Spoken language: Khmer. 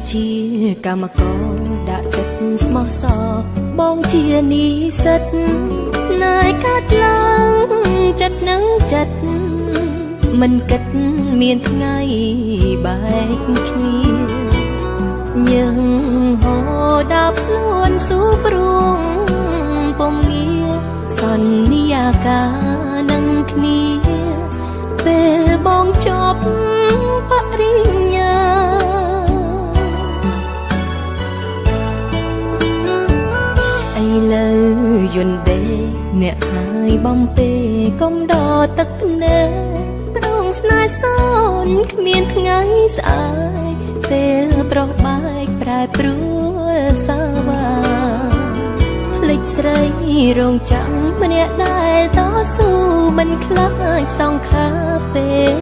ជាកម្មករដាក់ចិត្តស្មោះសរបងជានិស្សិតណែកាត់ឡើងចិត្តនឹងចិត្តមិនគិតមានថ្ងៃបែកគ្នាយើងហោដាខ្លួនស៊ូព្រួងពំងារសន្យាការនឹងគ្នាពេលបងចប់បរិញ្ញា ឥឡូវយន្តដេអ្នកហើយបំពេកុំដទឹកភ្នែកប្រងស្នេហ៍សូនគ្មានថ្ងៃស្អែកពេលប្រុសបែកប្រែប្រួលសាវ៉ាភ្លេចស្រីរងចាំម្នាក់ដែលតស៊ូមិនខ្លាចសង្ខារពេល